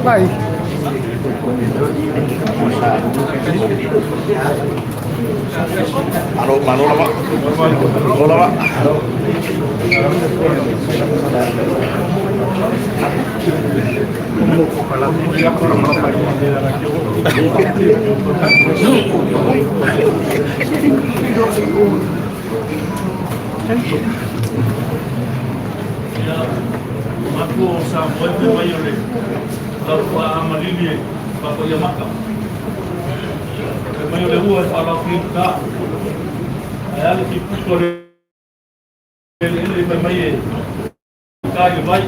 Vai. Malo, malo lava. Malo lava. Ia, matua o sa moe pe mai o le lau faamalili e papaia maka. Pe mai o le ua e faalaufi ta. Ae ale ki puto le ele mai mai e ka i le vai.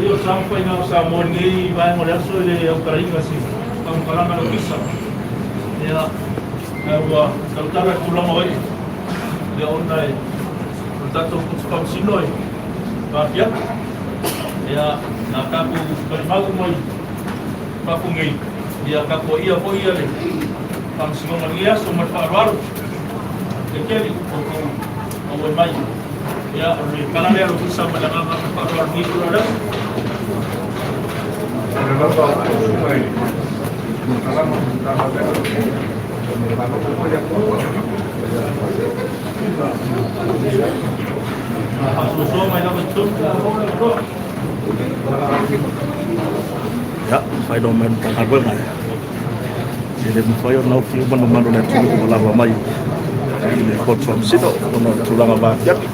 Ia o sa mawhai o sa moe nei vai mo le aso i le aukarainga si kamukalanga no kisa. Ia, ua tautala tulaga oi. Ia ona e o tatou kutu e pāpia. Ia, nā tātou kalimau mai papu nei. Ia, kapo ia foi ia le whamasinoga ni aso ma le faaaloalo. Le keli o kou auai mai. Ia, o le tala lea lo kusa ma le agaga faaaloalo ni tula lea. Faasoasoa mai lava i totonu. Ia, whai mai Matagaluega. E le mafai ona ofi uma mamalu o le atunuu ua lava mai i le Poto Faamasino ona o le tulaga vaafiafi.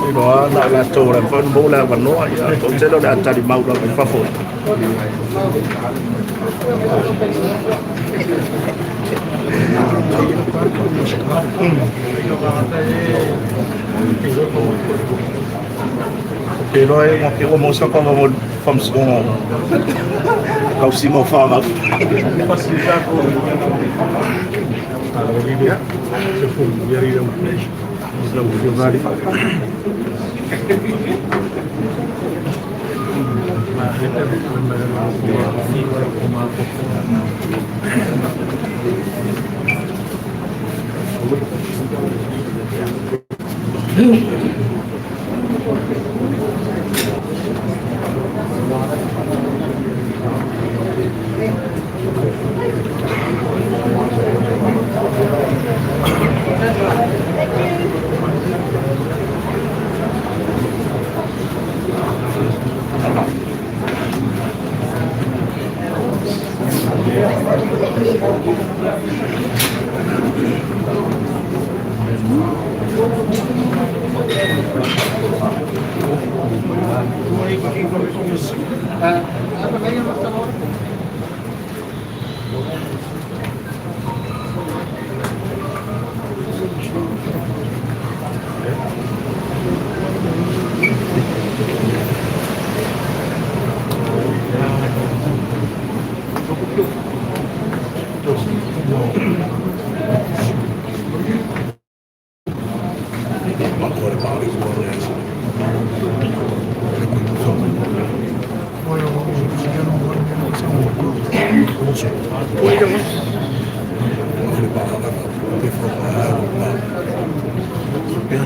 Iloa na o latou o le mafai ona maua le avanoa, ia toatele o le a talimau lava i fafo. Te iloa e ngake ua maua sa kava mo faamasinoga tausiga o fanau.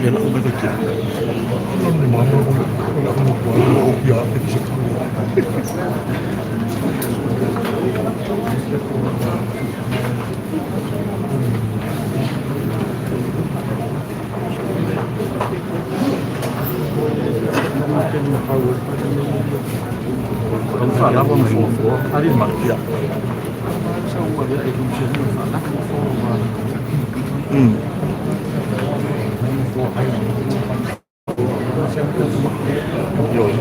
Ia lau mai vaitele. Ia. Ioe.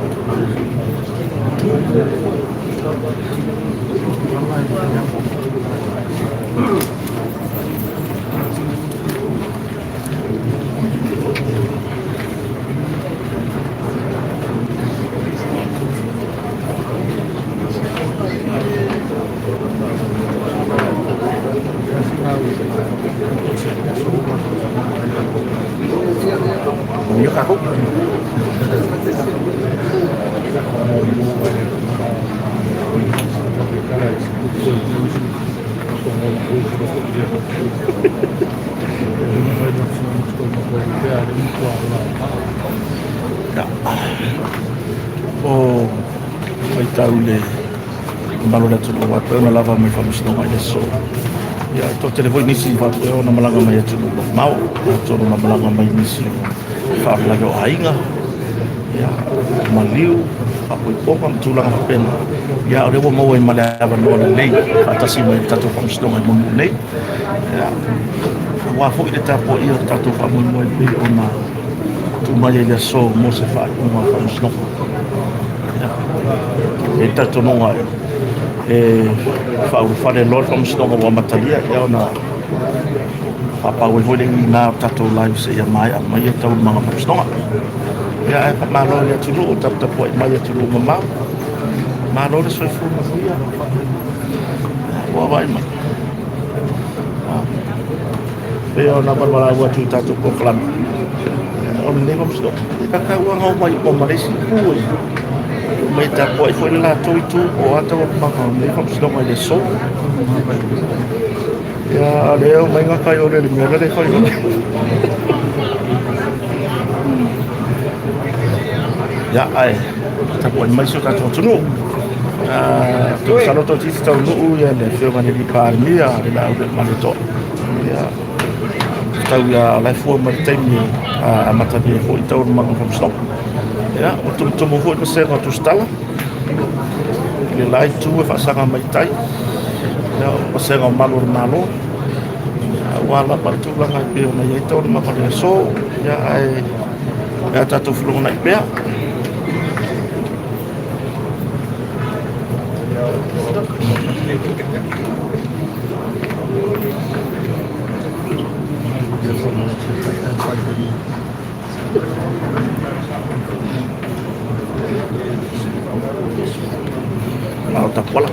Manuia tatou. Ia. O faitau i le mamalu o le atunuu ua pei ona lava mai faamasinoga i le aso. Ia, e toatele foi nisi faapea ona malaga mai atunuu mamao, atonu na malaga mai nisi o faalavelave o aiga, ia, maliu, faaipoipoga ma tulaga faapena. Ia, o lea ua maua ai ma le avanoa lelei faatasi mai le tatou faamasinoga i Mulinuu nei. Ia, aua foi le tapuaia o le tatou faamoemoe e pei ona tuu mai ai i le aso mo se faaiuga o le faamasinoga. Ia, e i ai le talitonuga e faaulufale loa le faamasinoga ua amatalia, ia ona faapau ai foi le iina o le tatou live seia maea mai taualumaga o le faamasinoga. Ia, ae faamalo i le atunuu o taputapuai mai i atunuu mamao. Malo le soifua manuia. Ua vaai mai. Pei ona valaau atu i tatou polokalame, o lenei faamasinoga, e tatau lava ona omai uma ma le isi itu e omai e tapuai foi le latou itu po o a taualumaga o lenei faamasinoga i le aso. Ia, a o lea e omai gata ai i le mea lea e fai. Ia, ae tapuai mai si o tatou atunuu. Masalo toeitiiti taunuu le afioga i le Palemia le Laaulialemalietoa. Ia, tau ia o la e fua mai le taimi e amatalia ai foi taualumaga o le faamasinoga. Ia, ua tumutumu foi vasega o Tusitala i le la itu e faasaga mai i tai, ia, o vasega o malu o le Malo, aua lava le tulaga e pei ona i ai taualumaga o le aso. Ia, ae o le a tatou felogonai pea. Malo tapuala.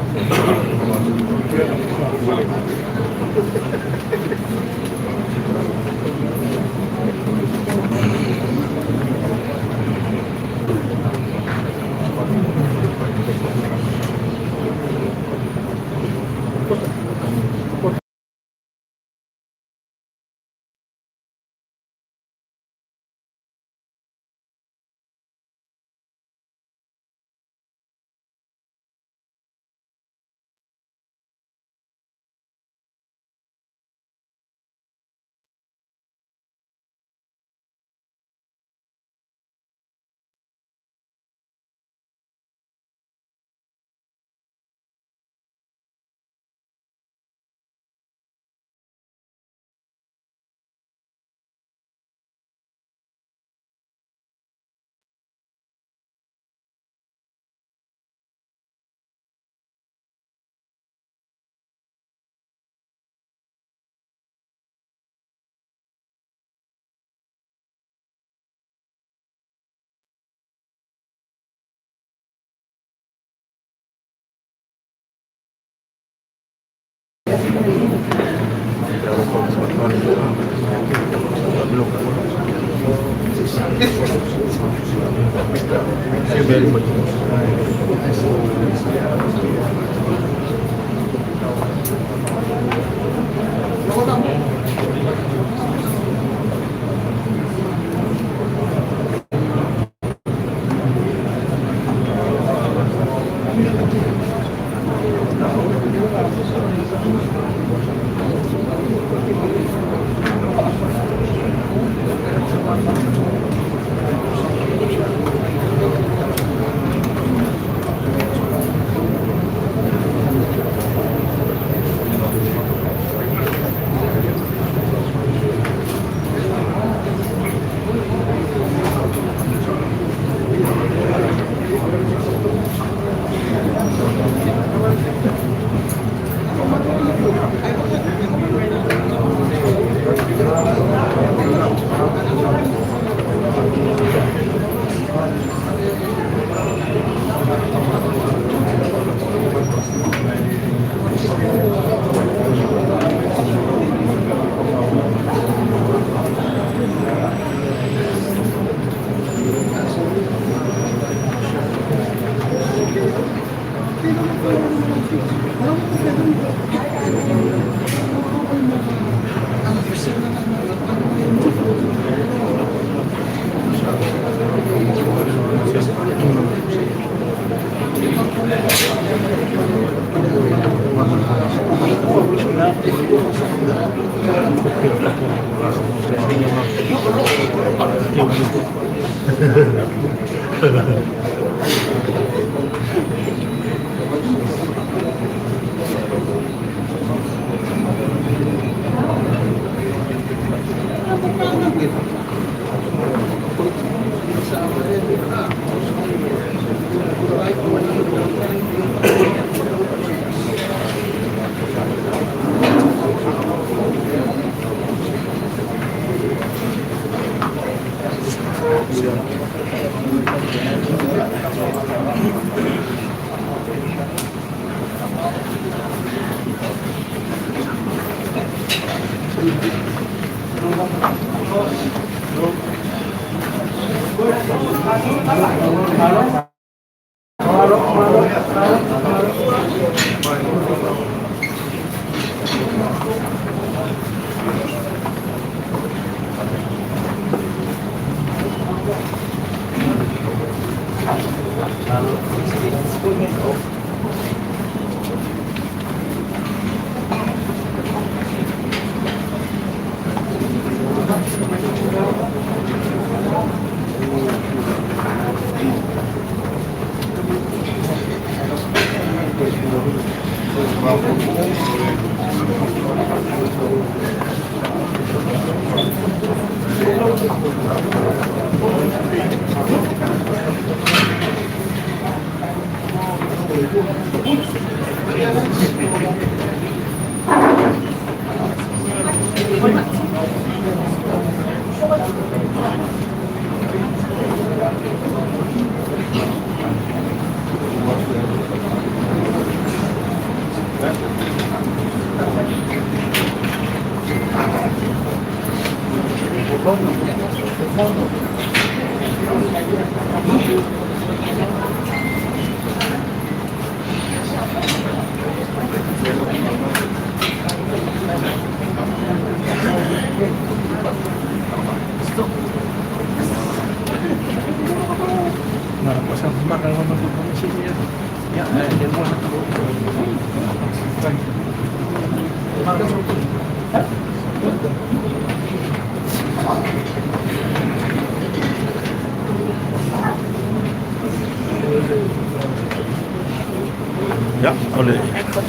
Ia, o le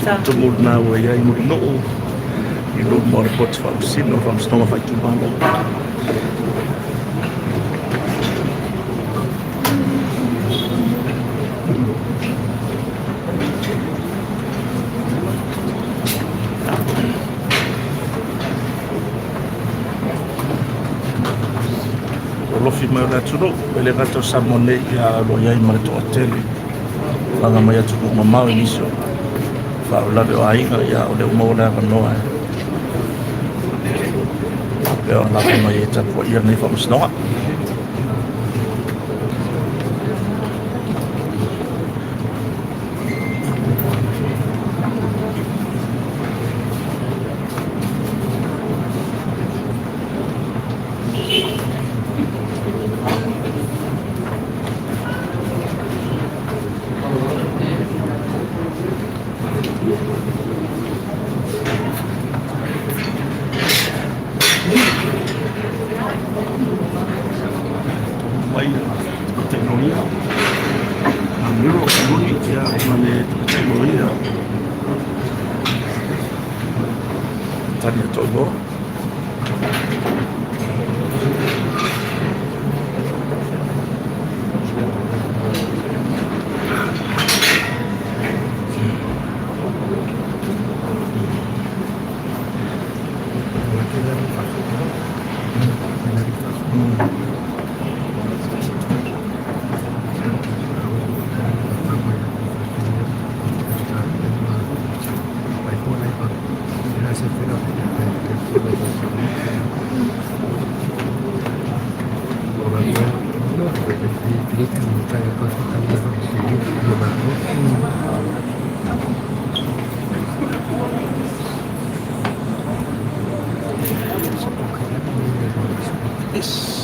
tumutumu lena ua i ai Mulinuu i luma o le Koti Faamasino o le Faamasinoga Faaitumalo. O lofi mai o le atunuu, e le gata o Samoa nei, a o lo o i ai ma le toatele laga mai atunuu mamao i nisi o faalavelave o aiga, ia o lea ua maua le avanoa e faapea ona lafo mai e tapuaia lenei faamasinoga. Mai tamaitai loia, Miro Luni, ia ma le tamaitai loia Tania Toivoa. Yes.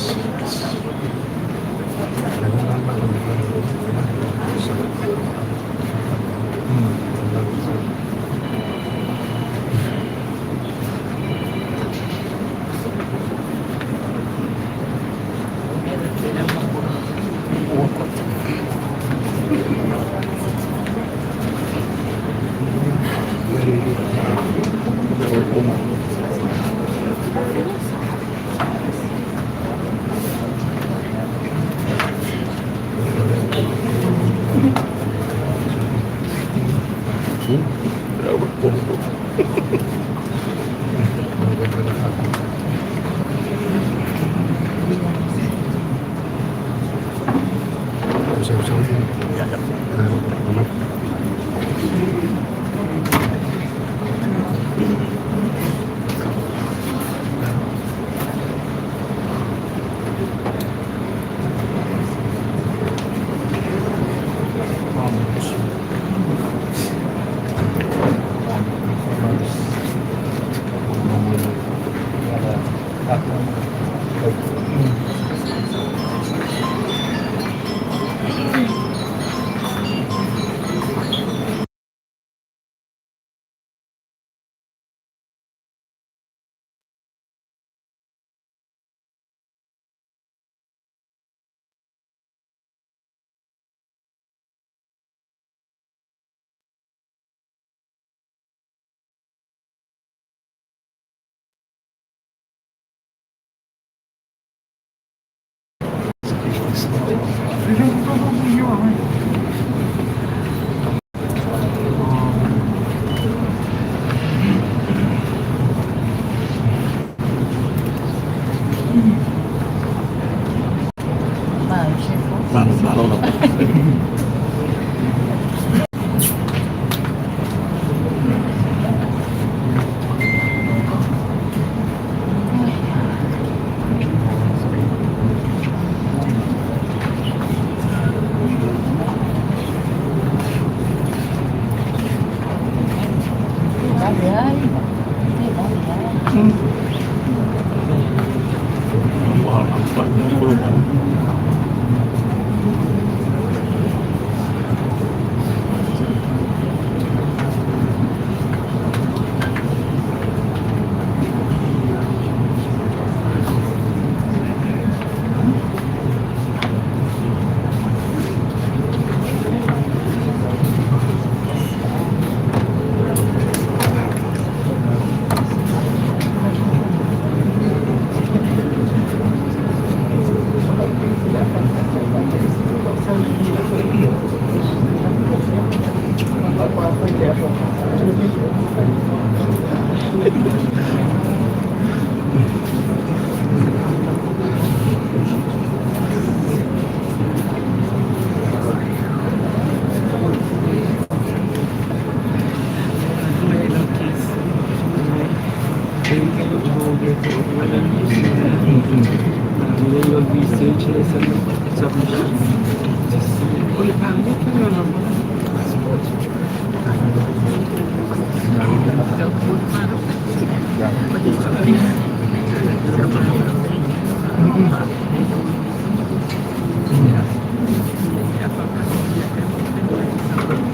Malo, malo lava.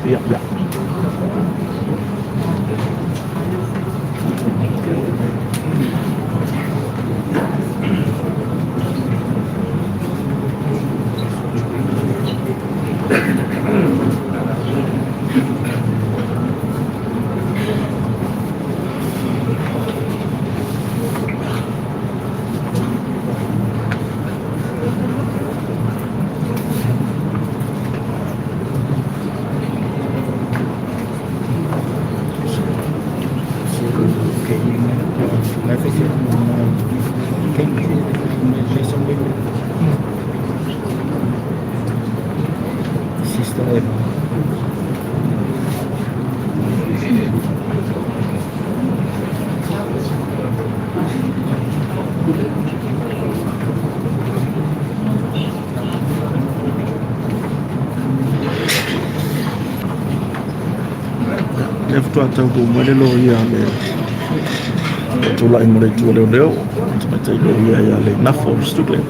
Ia, ia. Lea faatoa taunuu mai le loia a le tulai mo le itu a leoleo, tamaitai loia ia Leinafo Stuglen.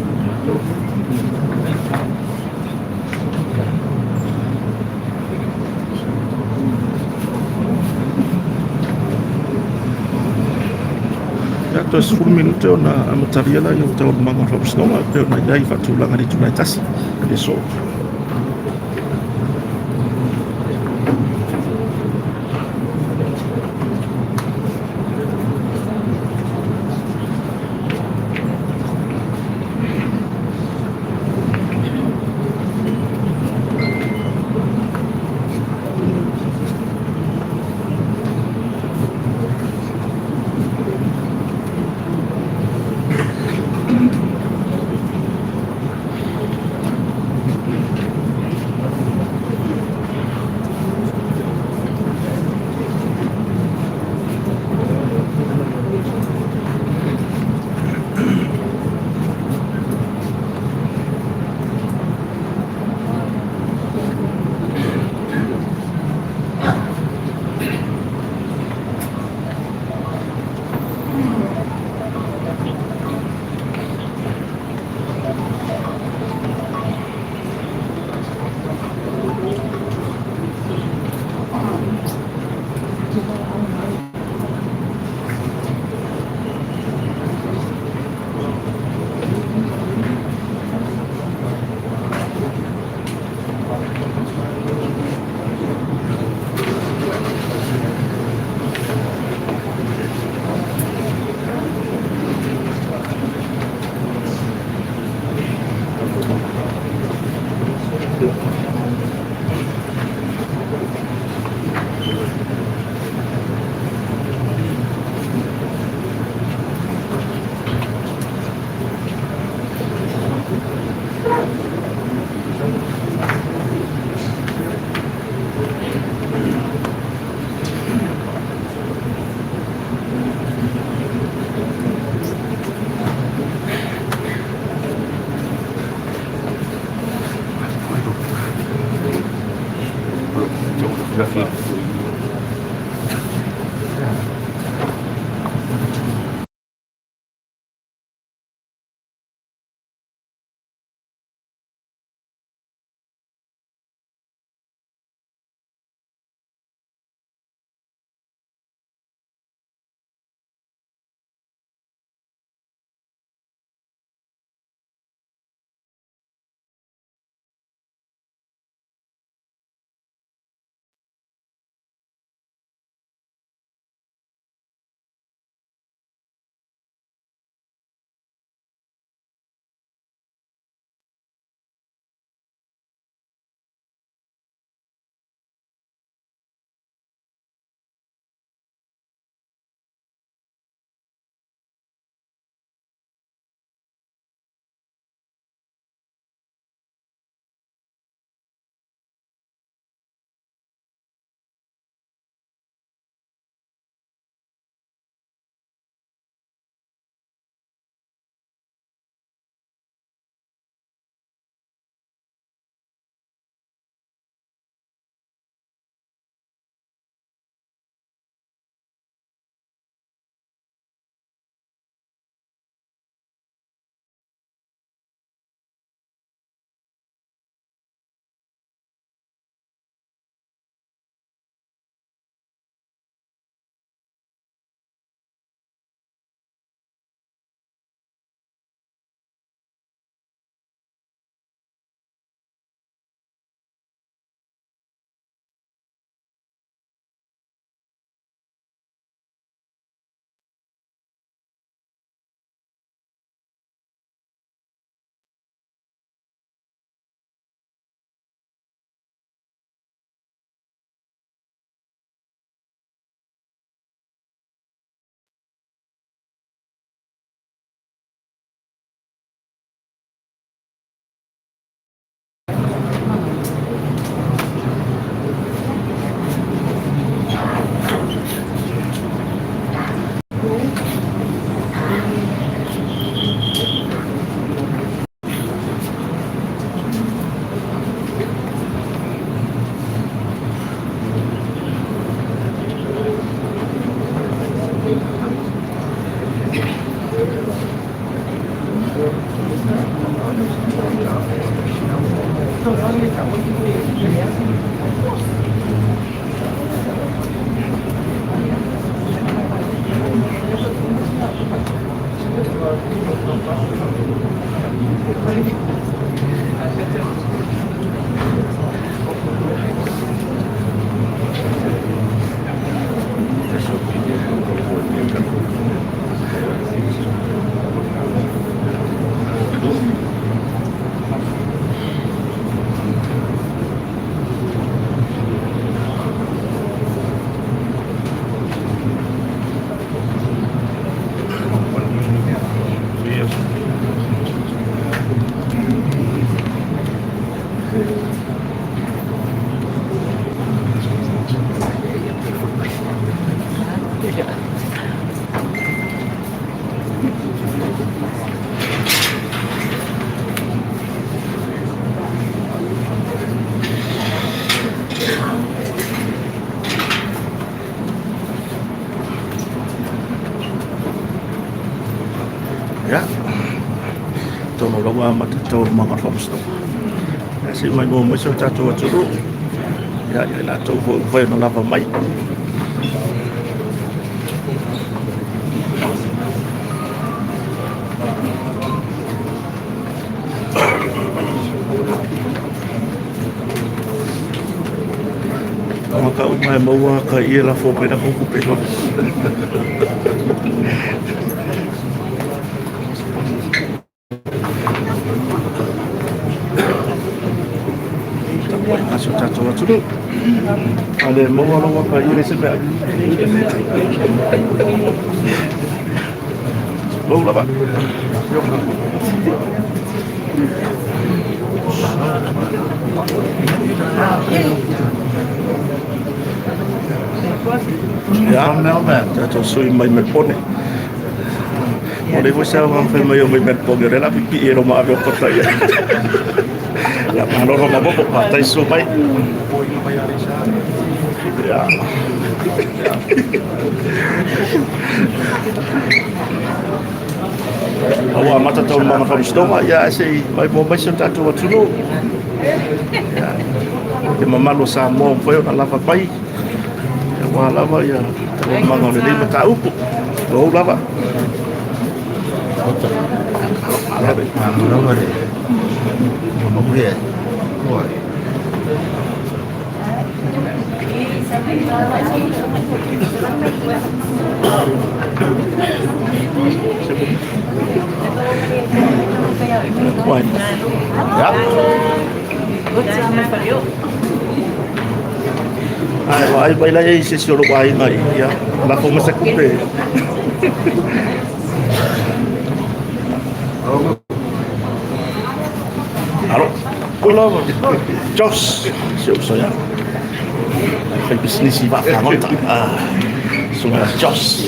Ia, toe 10 minute ona amatalia lea o taualumaga o le faamasinoga e pei ona i ai faatulaga i le itula e 1 i le aso. Ia, atonu o la ua amata taualumaga o le Faamasinoga. Ia se i maimoa mai si o tatou atunuu, ia i latou foi ua mafai ona lava mai. Tagata uma e maua ka ie lafo mai lafo kupe loa. Tapuai ma si o tatou atunuu. A le maua lou aka i le se mea. Lou lava. Ia, tatou sui mai Melbourne. O le foi sa nga fai mai o mai Melbourne, o le la pipi e lo ma ave o kota ia. Ia, malo ma bobo, pa tai su mai. Ia. A ua amata taualumaga o le Faamasinoga, ia ae se i maimoa mai si o tatou atunuu. Ia, le mamalu o Samoa ua mafai ona lava mai aua lava ia taualumaga o lenei mataupu. Tulou lava. Ya. Ai, vaai mai la i se isi o lou aiga ia, lafo mai se kupe. Alo. Olo, Josh, si ou uso ia. Fai pisinisi i vaafagota. Ah, susuga Josh.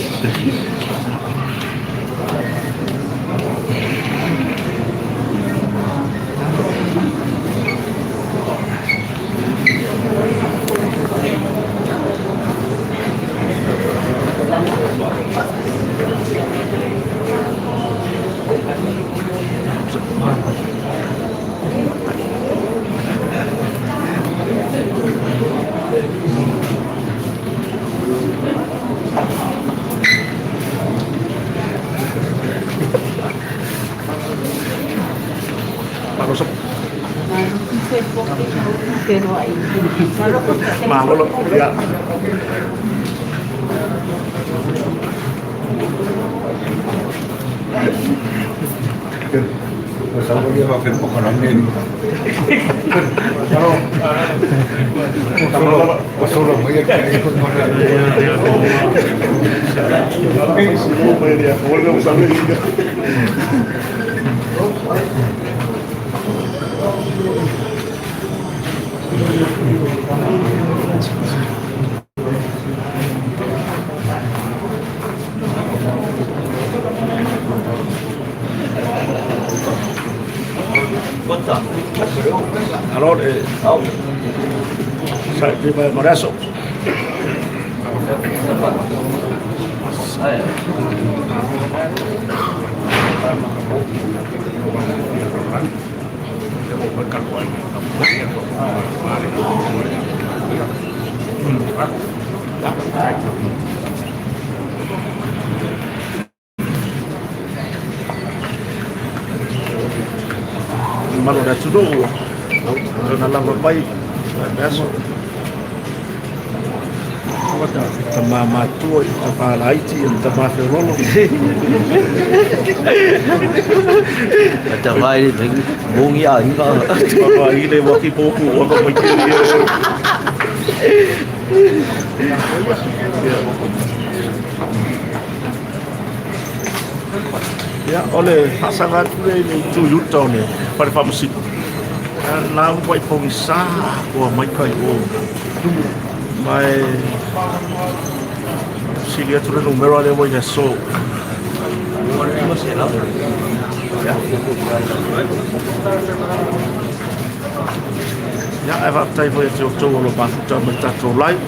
Malo, ia. Alo, sa pe mai mo le aso. Mamalu o le atunuu ona lava mai le aso. Tama matua i tama laiti i tama feololo. Tama i bongi a inga. Tama i le waki pōku waka mai te Ia, o le faasaga atu lea i le itu i uta o le fale faamasino. Na ua i pogisa ua mai kai o ma e sili atu le numera lea ua i le aso. Ia, ae faafetai foi ia te outou o lo o mafuta mai tatou live.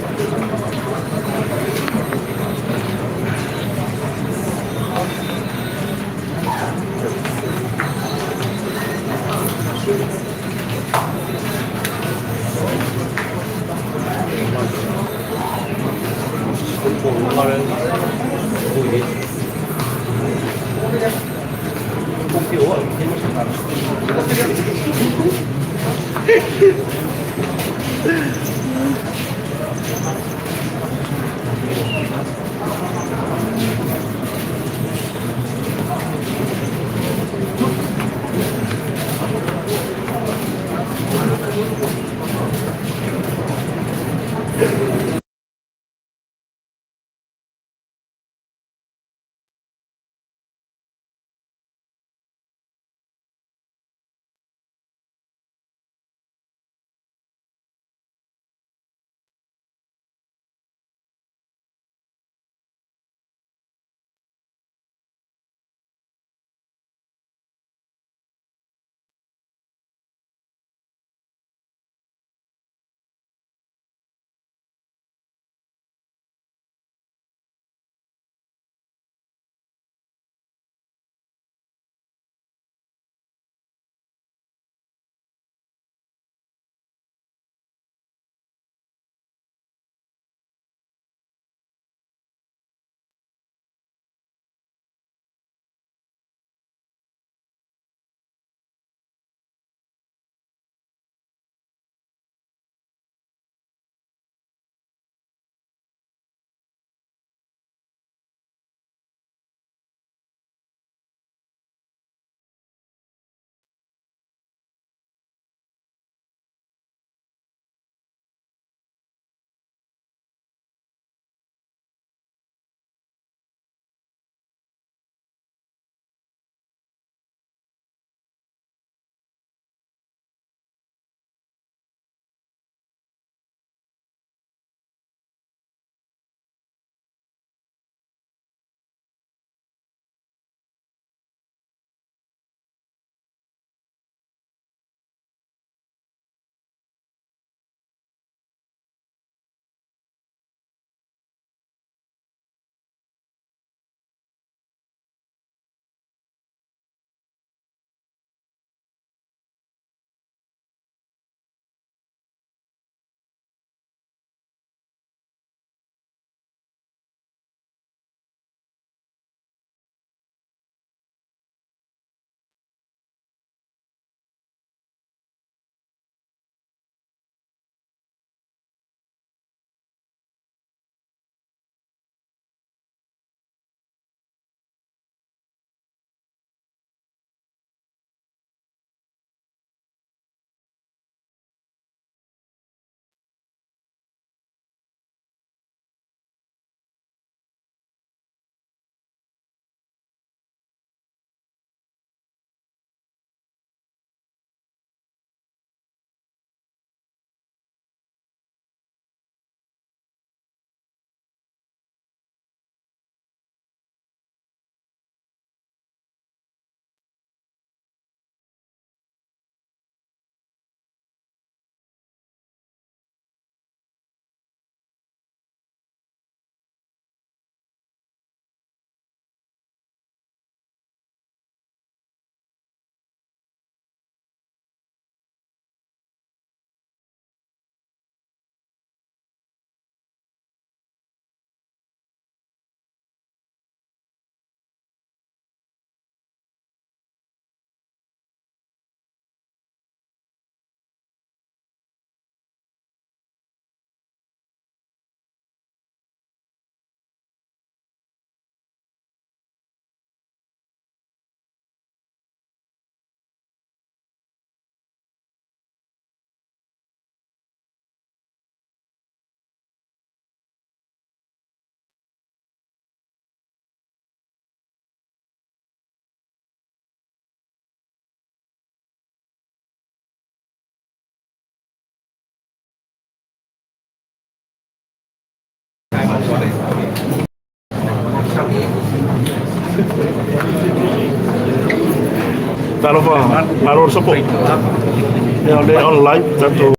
Talofa, malo le sopo. Ia o lea on live tatou.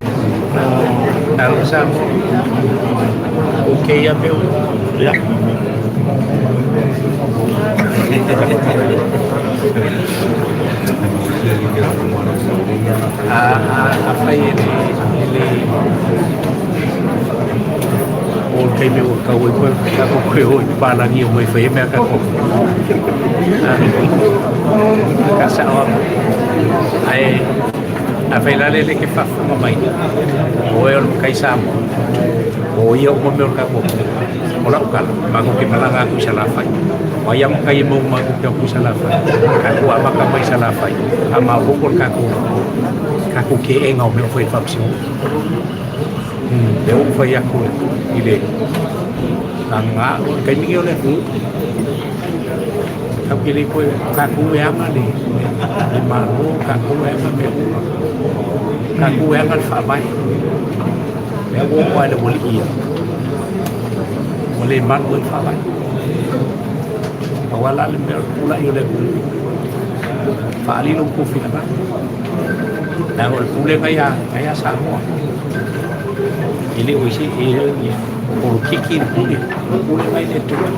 Talofa Samoa. Ok ia mea. Ia. Afai e le o le taimi ua tau ai koe tatou toe o i papalagi e omai e fai ai mea a tatou. Ka sao atu. Ae afai la lea e te faafofoga mai, o oe o le matai Samoa, o ia uma mea o le tatou atunuu. O lau tala, matou te malaga atu i Salafai. O ai lava matai e maua matou te o atu i Salafai. Tatou amata mai i Salafai, faamaopoopo le tatou tatou keega o mea o fai i le Faamasinoga. Lea ua ou fai atu i le lagaga, o le taimi lenei o le atunuu, tatou te le toe, o tatou e ana le Malo, o tatou e ana mea uma, o tatou e ana le Faavae. Lea ua oo lava i le aualii ia, ua le malu ai le Faavae. Pau lava la le mea o le tulai o le atunuu, faaali lo outou finagalo. Leaga o le pulega ia Samoa. E le o isi, e le o polokiki le pule, o le pulega i le Atua.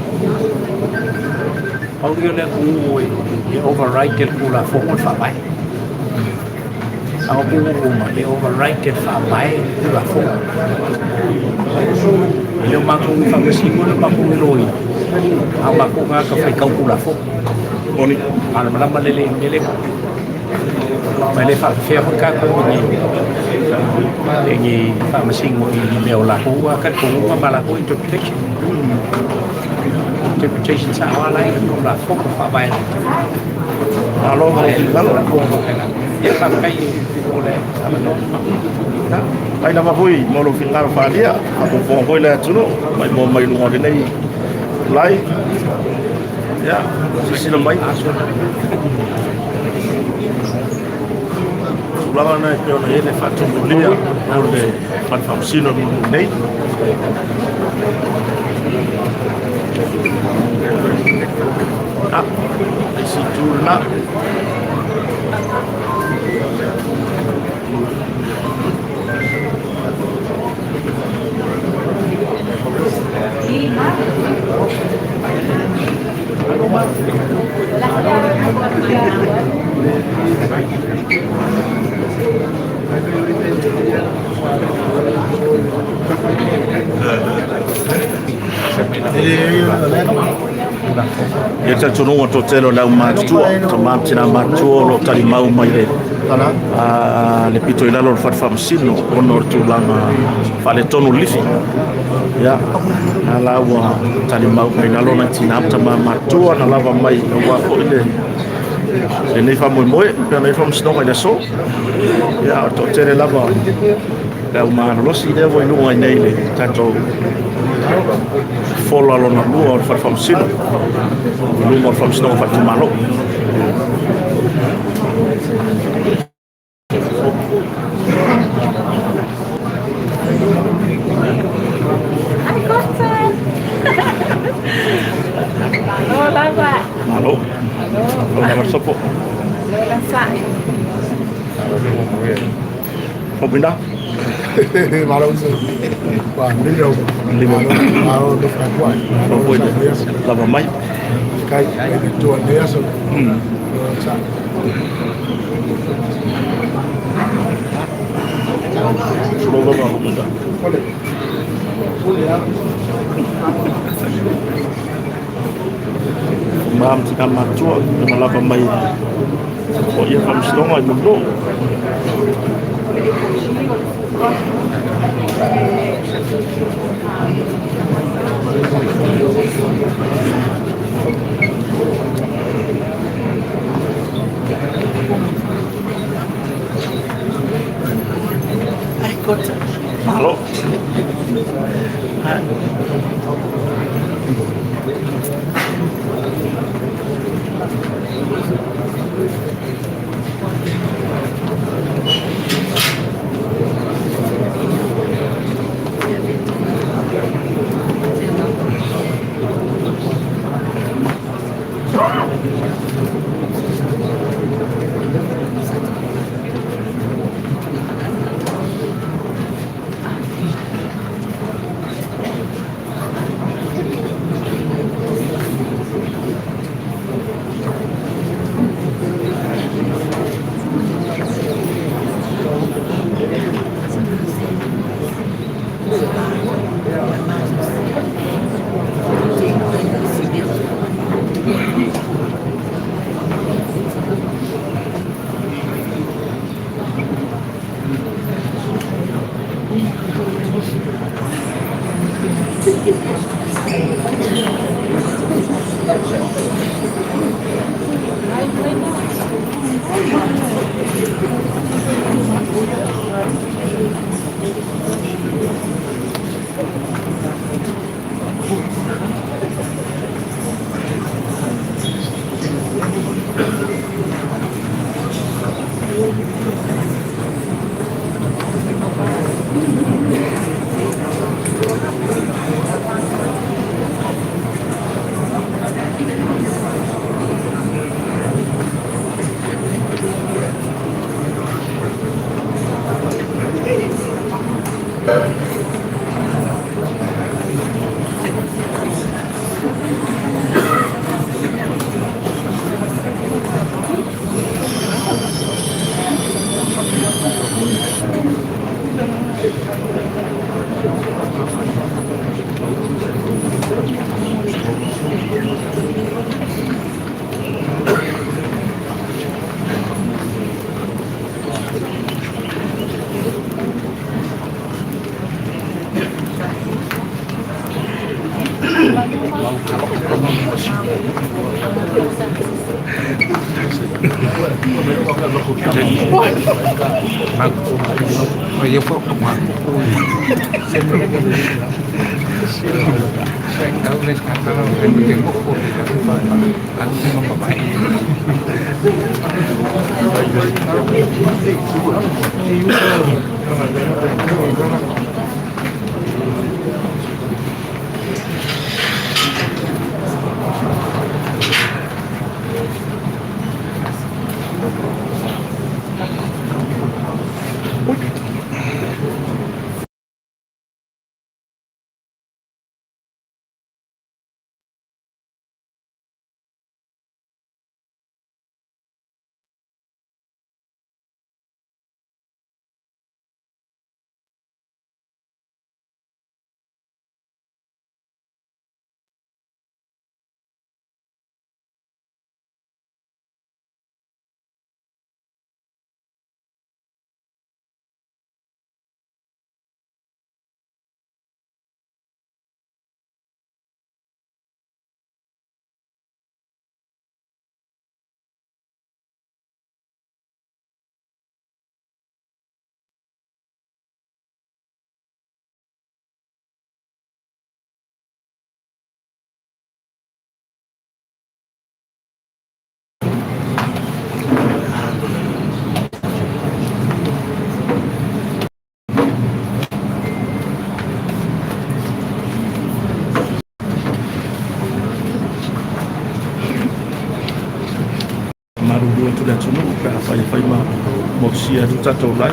Pau lea o le atunuu e override e le Tulafono le Faavae. A o atunuu uma e override e le Faavae le Tulafono. E le o matou ni faamasino, e le o matou ni loia, a o matou tagata faitau Tulafono. Moni. Malamalama lelei i le mea lea. Ma e le faafefea foi tatou i ni faamasino i ni mea o latou talitonuga ma latou interpretation. Interpretation sao lava la i le Tulafono Faavae. Malo mo lou finagalo. Ia, faafetai mo le avanoa. Mai lava foi mo lou finagalo faaalia, faafogafoga foi le atunuu mai moa mai luga o lenei live. Ia, silasila mai. Tulaga na e pei ona i ai le faatumulia o le Fale Faamasino i Mulinuu nei. Ah, isi itu lena. Ia talitonuga toatele o le au matutua, tama ma tina matutua o lo o talimau mai le le pito i lalo o le fale faamasino ona o le tulaga faaletonu o le lifi. Ia, na la ua talimau mai lalo nai tina ma tama matutua na lava mai aua foi le lenei faamoemoe pei ona i ai faamasinoga i le aso. Ia, o le toatele lava le au malolosi lea ua i luga i nei le tatou fola lona lua o le fale faamasino i luma o le faamasinoga faaitumalo. Ai, Costa! Malo lava. Malo. Malo lava le sopo. Malo la sa'i. Fomina. Malo uso. Wa lilo. Lilo. Malo no ka kwa. Malo foi le lava mai. Kai kai te tua le aso. Sa. Tulou lava Fomina. Ole. Ma ma tina matua na lava mai o ia faamasinoga i Mulinuu. Malo. Malulu atu le atunuu pe afai e fai ma motusia atu tatou lai.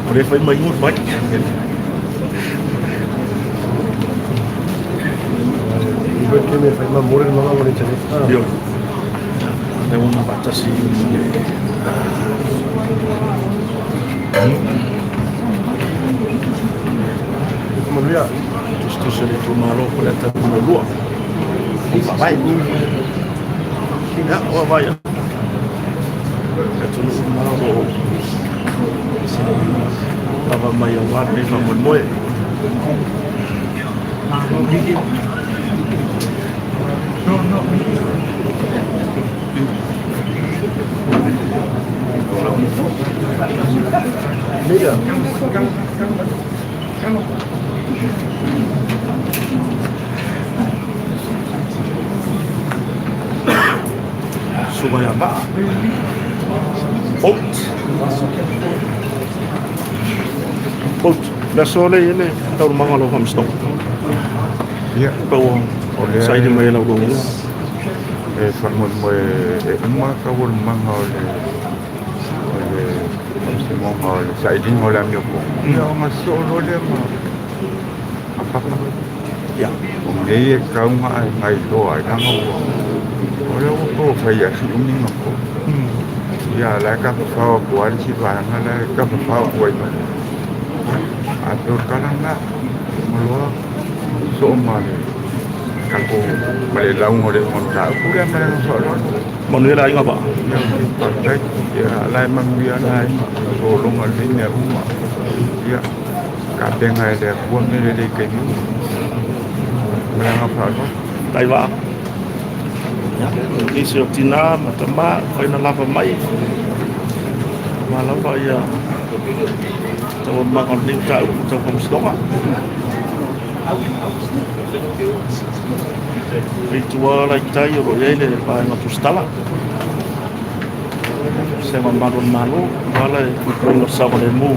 O lea e fai ma ingoa mai. Io. Le ona faatasi le tusitusi o le itumalo po o le ata muamua. Faavae. Ia, ua vaai atu. Le atunuu ma o lo o lava mai aua lenei faamoemoe. Suka ia Maa. Boat. Boat. Le aso lea e i ai le taualumaga o lau faamasinoga. Ia, Pe ua o lea saili mai e lau loia. e faamoemoe e uma taualumaga o le o le faamasinoga o le sailiga o le amio po. Ia ona sosoo loa lea ma ma papa. Ia. O nei e tau na iloa ai leaga ua o lea ua tou fai asi umi ma po. Ia la e tafafao atu lava le isi vaega la e tafafao atu ai ma le. Ia a pei o le tala lena, uma loa sosoo ma le tatou ma le lauga o le iuga o le mataupu lea ma le agaga faaaloalo. Manuia le aiga vaa. Ia faafetai. Ia la e manuia le aiga, sologa lelei mea uma. Ia tapena e le Atua mea lelei i taimi uma. Ma le agaga faaaloalo. Tai vaa. Ia, nisi o tina ma tama, mafai ona lava mai. Aua lava ia taualumaga o lenei mataupu tau faamasinoga. I tua la i tai o lo o i ai le vaega tusitala, vasega o Malu o le Malo, aua le puipuiga o le saogalemu.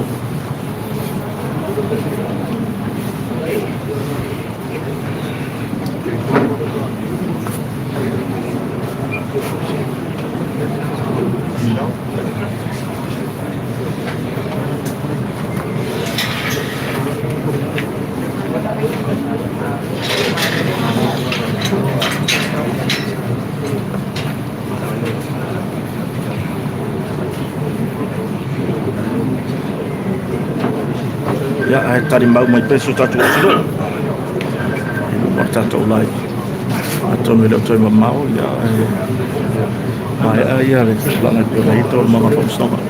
Ia, ae talimau mai pea si o tatou atunuu i luma o le tatou live. Atonu e le o toe mamao, ia, ae maea ia le tulaga e pei ona i ai taualumaga o le faamasinoga.